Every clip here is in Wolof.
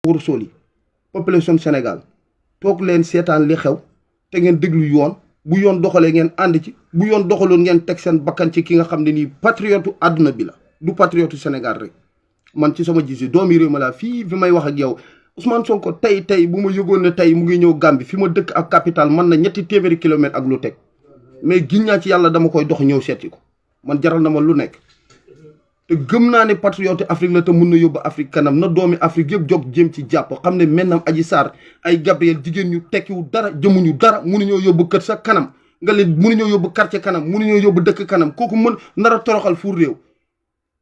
war soli population Sénégal toog leen seetaan li xew te ngeen déglu yoon bu yoon doxalee ngeen ànd ci bu yoon doxaloon ngeen teg seen bakkan ci ki nga xam ne nii patriote àdduna bi la du patriote Sénégal rek man ci sama gis doomi réew ma laa fii fi may wax ak yow Ousmane Sonko tey bu ma yëgoon ne tey mu ngi ñëw Gambie fi ma dëkk ak capital man na 3 téeméeri kilomètres ak lu teg mais giñ naa ci yàlla dama koy dox ñëw seeti ko man jaral na ma lu nekk te gëm naa ne patriote Afrique la te mun na yóbbu Afrique kanam na doomi Afrique yëpp jog jëm ci jàpp xam ne maintenant Adji Sarr ay Gabriel jigéen ñu tekkiwu dara jëmuñu dara mënuñoo yóbbu kër sa kanam nga leen mënuñoo yóbbu quartier kanam mënuñoo yóbbu dëkk kanam kooku mën nar a toroxal fu réew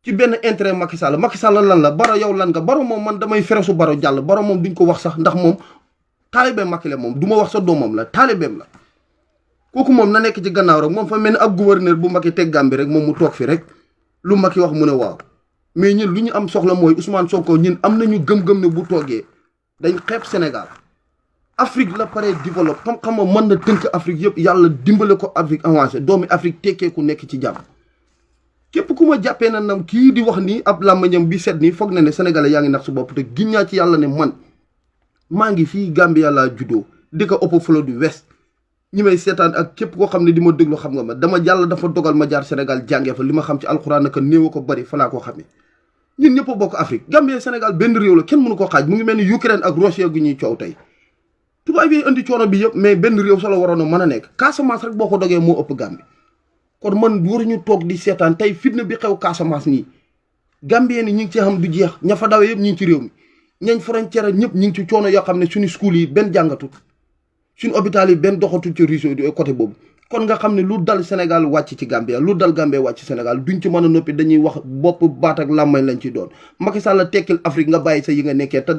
ci benn intérêt Macky Sall lan la Baro yow lan nga Baro moom man damay feresu Baro jàll Baro moom duñ ko wax sax ndax moom taalibeem Macky la moom du ma wax sa doomam la taalibeem la kooku moom na nekk ci gannaaw rek moom fa mel ni ab gouverneur bu Macky teg Gambie rek moom mu toog fi rek lu Macky wax mu ne waaw mais ñun lu ñu am soxla mooy Ousmane Sonko ñun am nañu gëm-gëm ne bu toogee dañ xeeb Sénégal Afrique la pare développe xam-xama mën na tënk Afrique yëpp yàlla dimbale ko Afrique avancé doomi Afrique tekkee ku nekk ci jàmm képp ku ma jàppee na nam kii di wax nii ab làmmañam bi set nii foog na ne sénégalais yaa ngi nax su bopp te giññaa ci yàlla ne man maa ngi fii Gambie yàlla juddoo di ko Upper Flow du West ñi may seetaan ak képp koo xam ne di ma déglu xam nga ma dama yàlla dafa dogal ma jaar Sénégal jàngee fa li ma xam ci alxuraan naka néew ko bari fa laa koo xamee ñun ñëpp a bokk Afrique Gambie Sénégal benn réew la kenn mënu ko xaaj mu ngi mel ni Ukraine ak Russie gu ñuy coow tey tubaab yi indi coono bi yëpp mais benn réew solo waroon a mën a nekk Casamance rek boo ko dogee moo ëpp Gambie kon man waruñu toog di seetaan tey fitna bi xew Casamance nii Gambien ni ñi ngi ci xam du jeex ña fa dawee yëpp ñi ngi ci réew mi ñañ frontière ñëpp ñi ngi ci coono yoo xam ne suñu school yi benn jàngatut suñu hôpital yi benn doxatul ci réseau côté boobu kon nga xam ne lu dal Sénégal wàcc ci Gambia lu dal Gambie wàcc Sénégal duñ ci mën a noppi dañuy wax bopp baat ak làmmañ lañ ci doon Macky Sall la tekkil Afrique nga bàyyi sa yi nga nekkee te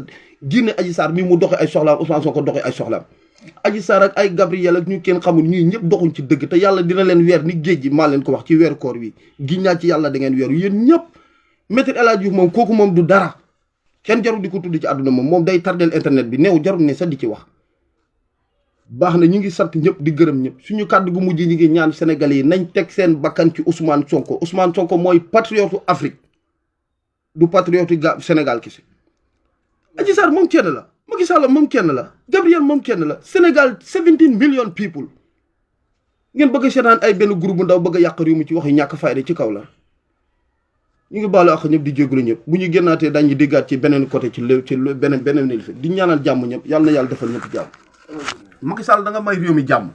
génne Adji Sarr mi mu doxe ay soxlaam Ousmane Sonko doxe ay soxlaam Adji Sarr ak ay Gabriel ak ñu kenn xamul ñuy ñëpp doxuñ ci dëgg te yàlla dina leen weer ni géej gi maa leen ko wax ci weeru koor wi ginnaa ci yàlla da ngeen weeru yéen ñëpp Maître El Hadji Diouf moom kooku moom du dara kenn jarul di ko tudd ci àdduna moom day tardel internet bi neew jarul ne sax di ci wax baax na ñu ngi sant ñëpp di gërëm ñëpp suñu kàddu gu mujj ñi ngi ñaan Sénégalais yi nañ teg seen bakkan ci Ousmane Sonko mooy patriote Afrique du patriote Sénégal kese Adji Sarr moom kenn la Macky Sall moom kenn la Gabriel moom kenn la Sénégal 17 million people ngeen bëgg a seetaan ay benn groupe bu ndaw bëgg a yàq réew mi ci wax yu ñàkk fayda ci kaw la ñu ngi baalu ak ñëpp di jégalu ñëpp bu ñu génnaatee dañuy déggaat ci beneen côté ci beneen di ñaanal jàmm ñëpp yàlla na yàlla defal ñëpp jàmm Macky Sall da nga may réew mi jàmm